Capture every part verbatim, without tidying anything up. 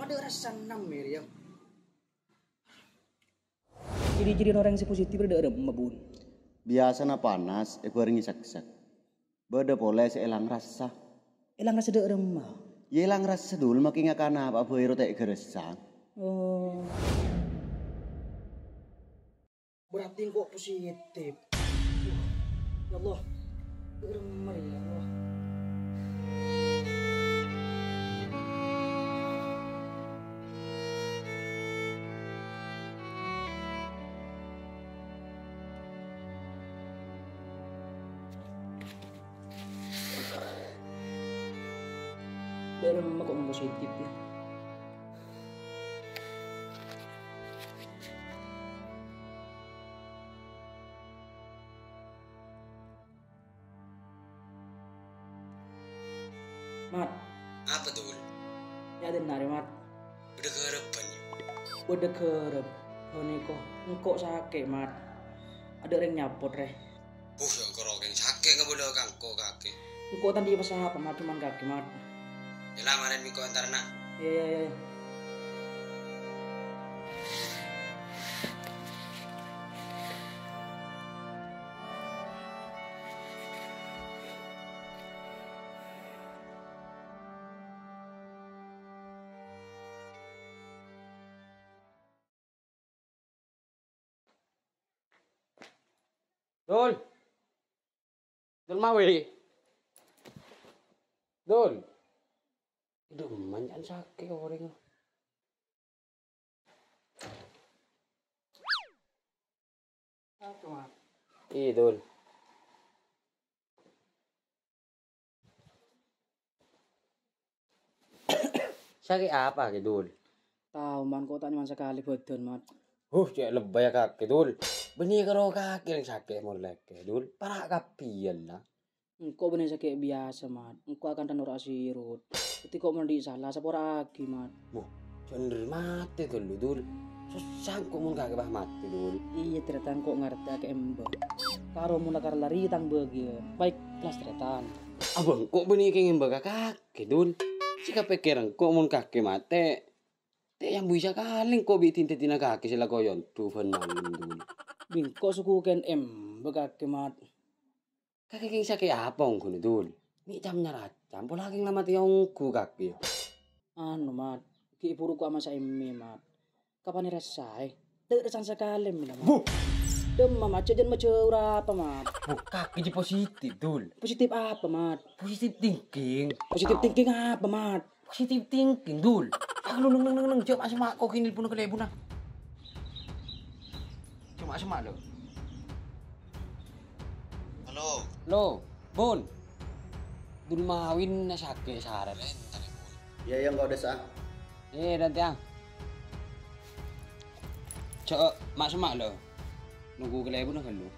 Adâ' rassana, Mir, yâ. Ciri-ciri orèng sè positif adâ' remma, Bun. Biyasana panas èbhârengngè sèksèk. Bâdâ polè sè èlang rassa. Èlang rassa adâ' remma? Yâ èlang rassa, Dul, makè ngakana apa bhâi ro ta' èghâressang. Oh. Berarti engko' positif. Ya Allah, remmer ya Allah. Remmer kok positif ya. Mat. Apa, Dul? Ya, denna rè, Mat. Bâdâ ghârâbhân, yâ? Bâdâ ghârâb. Ghânèka, engko' sakè', Mat. Adâ' rèng nyapot, rè. Buh, ya karo kèng sakè' ngabâlâ ka engko' kakè. Engko' ta' andi' pasapa, Mat, cuman kakè, Mat. Yâ la, marèn bi' engko' entarana. Iyâ, iyâ, iyâ. Dul. Dul Mawi. Dul. Aduh, mancan sakè' orèng. Iyâ, Dul. Sakè' apa, Kè, Dul? Tao, Man, kok ta' nyaman sakalè bhâdhân, Mat. Huh, cè' lebbayya kakè, Dul. Bânnè karo kakè rèng sakè' molèkè, Dul. Para' kabbhi, yâ la. Engko' bânnè sakè' biyasa, Mat. Engko' akanta noro' asirut. Dhâddhi kok mon andi' sala, sapora'aghi, Mat. Wah, jhâ' matè ghâllu, Dul. Sossa engko' mon kakè pas matè, Dul. Iyâ, tarètan kok ngartè kakè emba. Karo mon la karla rèya tang bâgiyân. Baik, kelas tarètan. Abâ, engko' bânnè kèng emba ka kakè, Dul. Sè kapèkkèr engko' mon kakè matè. Ta' èambuwi sakalè engko' bi' din-dâddina kakè sè la koyon du bân malem, Dul. Bi' engko' soko kèng emba kakè, Mat. Kakè kèng sakè' apa ongghuna, Dul? Mè' cam-nyaracam, pola kèng la matè ongghu kakè. Anu, Mat, ghi' buru ko' amassa emmè, Mat. Kapan èrassa'è? Ta' rassana sakalè, mè' la, Mat. Buh! Dâmma, Mat, jhâ' jhân majâur apa, Mat? Buh, kakè jiyâ positif, Dul. Positif apa, Mat? Positive thinking. Positive thinking apa, Mat? Positive thinking, Dul. Ah, lu neng, neng, neng, neng. Jhâ' ma'-semma' ko' ghi' nelpon ka lebuna. Jhâ' ma'-semma' lo. Halo. Lo, Bun. Dul Mawi sakè' sarè. Iyâ, iyâ, engko' dâ' sa. Eh, dan tiang. Jhâ' ma'-semma' lo. Nunggu ka lebuna ghâllu.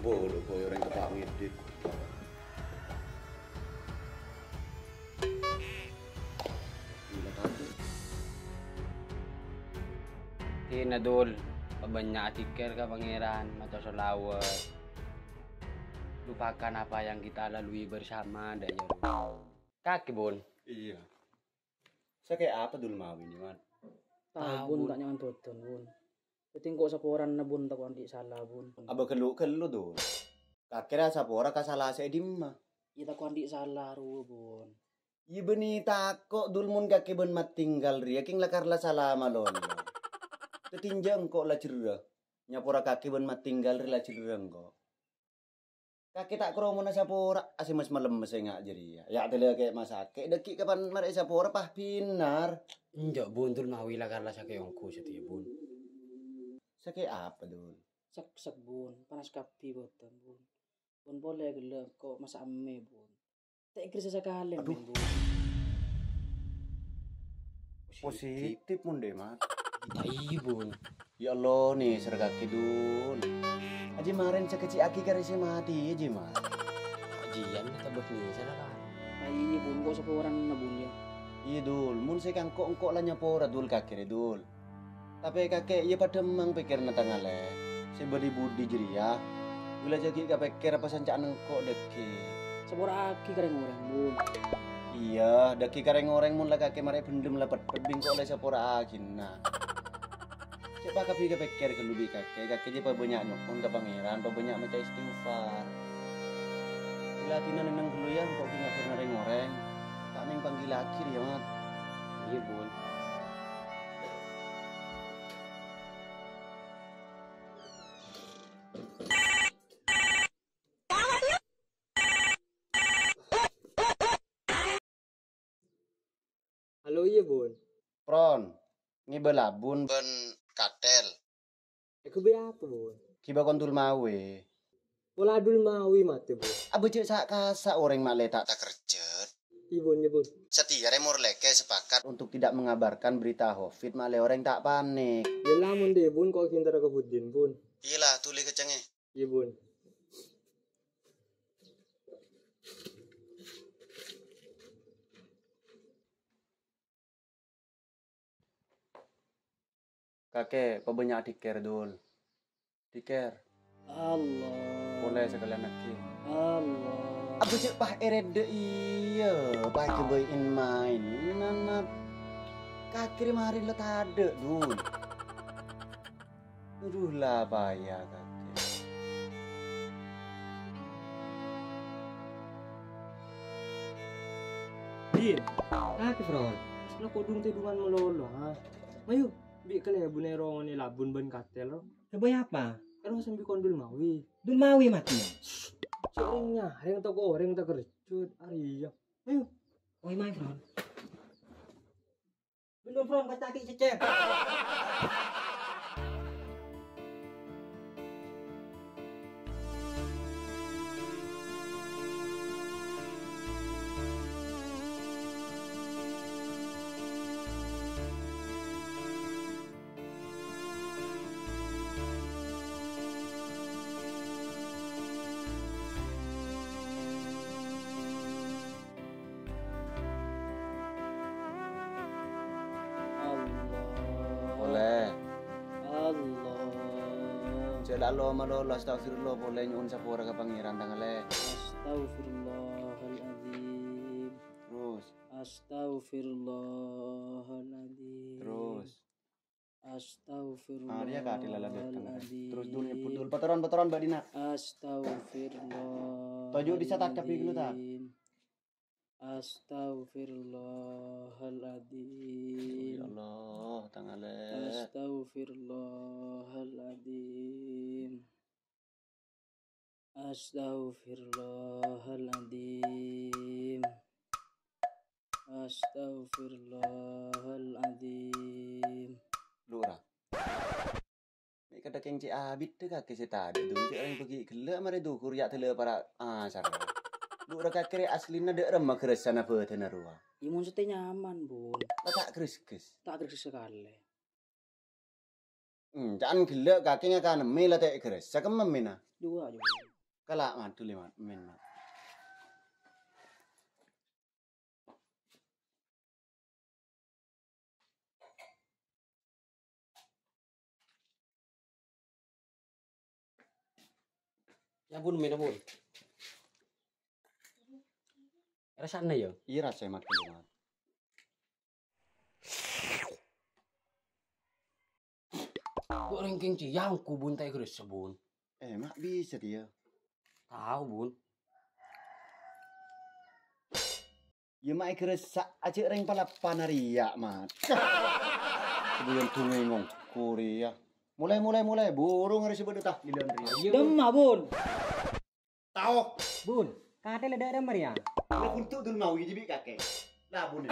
Bolo, boy, orèng tepa' ngedit. Gila, tadi. Dina, Dul, pabânnya' adzikkèr ka Pangèran, maca sholawat. Lupakan apa yang kita lalui bersama, dâ' iyâ, Dul. Kakè, Bun. Iyâ. Sakè' apa Dul Mawi, Mat? Tao, Bun, Bun. Ta' nyaman bhâdhân, Bun. Dhâddhi engko' saporana, Bun, tako' andi' sala, Bun. Abâ ghâllu-ghâllu, Dul. Kakè rèya sapora ka sala sè è dimma? Iyâ, tako' andi' sala rowa, Bun. Iyâ, bânnè tako', Dul, mon kakè bân Mat Tinggal rèya kèng la karla sala malolo. Dhâddhi enjâ' engko' la jherrâ. Nyapora kakè bân Mat Tinggal rèya la jherrâ engko'. Kakè ta' kromona sapora, asè mas malem sènga' jârèya. Ya', tèlè kè' masakè', dâgghi' kapan marè sapora, pas bhinar. Enjâ', Bun, Dul Mawi la karla sakè' ongghu satèya, Bun. Sakè' apa, Dul? Sèksèk, Bun. Panas kabbhi bhâdhân, Bun. Bun polè ghellâ' ko' massa' emmè, Bun. Ta' èghâressa sakalè, Aduh. Bun. Positif, mon, Dè, Mat. Iyâ, Bun. Ya Allah, nèser kakè, Dul. Ajiyâ marèn sè kècè'aghi karè sè matè, ajiyâ, Mat. Ajiyân tabâs nèser, kan? Iyâ, Bun, ko' saporana, Bun, yâ. Iyâ, Dul. Mon sè kangko' engko' la nyapora, Dul, kakè rè, Dul. Tapè kakè iyâ padâ emmang pèkkèranna tang alè sè bâli budi jârèya. Ghulâ jâ' ghi' kapèkkèr apa sanca'na engko' dâgghi'. Sapora'aghi ka rèng-orèng, Bun. Iyâ, dhâggi' ka rèng-orèng mon la kakè marè bhendhem la peddhep, bi' engko' ollè sapora'aghina. Cè' pakabbhi kapèkkèr ghâllu bi' kakè, kakè jhâ' pabânnya' nyo'on ka Pangèran, pabânnya' maca istighfar. Ghilâ dinah neng-neng ghâllu yâ, engko' ghi' ngabbhârâna rèng-orèng. Ta' neng panggillaghi rèya, Mat. Iyâ, Bun. Halo, iyâ, Bun. Pron, ngibâ labun bân katèl. Èghibâ apa, Bun? Ghibâ kon Dulmawi. Pola Dulmawi matè, Bun. Abâ' jhâ' sa'-kasa' orèng ma'lè ta' takerjhât. Iyâ, Bun, iyâ, Bun. Satèya rè morlèkè sepakat untuk tidak mengabarkan berita covid ma'lè orèng ta' panik. Yâ la, mon dhi, Bun, ko' ghi' entara ka buddhin, Bun. Iyâ la, tolè kècèngè. Iyâ, Bun. Kakè, pabânnya' dhikir, Dul. Dhikir. Allah. Polè sakalèyan aghi. Allah. Abâ' jhâ' pas èrèdhâ iyâ, pas ghibâ in-maènan, Mat. Kakè rè marè la tadâ', Dul. Aduh, la paya kakè. Din, kakè, Bro. Lo kodhung tèdungan malolo, ha? Mayu, bi' kalèbun è rongona labun bân katèl, ro. Sabâ apa? Ero sambi kon Dulmawi. Dulmawi matè. Sè rèng-nyarèng toko orèng takerjhât, arèya. Mayu. Oi, my friend. Belum, Bro, baca ki cecep. Allah. Polè. Allah. Jhâ' la lo malolo, astagfirullah, polè nyo'on sapora ka Pangèran, tangalè. Astagfirullahaladzim. Terus. Astagfirullahaladzim. Terus. Arèya ka Adil la dâteng. Astagfirullahaladzim. Terus, Dul, nyebut, Dul. Patoron, patoron, Mbak Dina. Astagfirullahaladzim. Toju' dissa' ta' kabbhi ghâllu, ta'? Astagfirullahaladzim. Ya Allah, tangalè. Astagfirullahaladzim. Astagfirullahaladzim. Astagfirullahaladzim. Lora. Mè' kadhâ' kèng cè' abiddhâ kakè sè tadâ', Dul, cè' orèng bâgi ghellâ' marè dhukur ya' dâlâ para' asar. Lora kakè rè aslina dâ' remma ghâressana bhâdhânna rowa. Iyâ, mon satèya nyaman, Bun. La ta' ghârès-ghârès. Ta' ghârès sakalè. Hmm, ca'an ghellâ' kakè ngakan mè' la ta' ghârès, sakemma mèna. Dua aja. Kala' mandul lèma' mèna. Ya, Bun, mèna, Bun. Rassana, ya? Iyâ, rassa, Mat, ghellâ', Mat. Kok rèng kèng cè' yangku, Bun, ta' ghârès, Bun. Eh, ma' bisa, dia. Tao, Bun. Ya, ma' èghâressa' ajâ' rèng palappana rèya, Mat. Sabellunna dungngèng ngongkor, ya. Molè, molè, molè. Burung arè sè bâdâ ta' ghilan rèya. Dâmma, Bun. Tao. Bun, katèl dâ' remma rèya. Lah, untuk Dul Mawi jâ bi' kakè. Lah, Bun.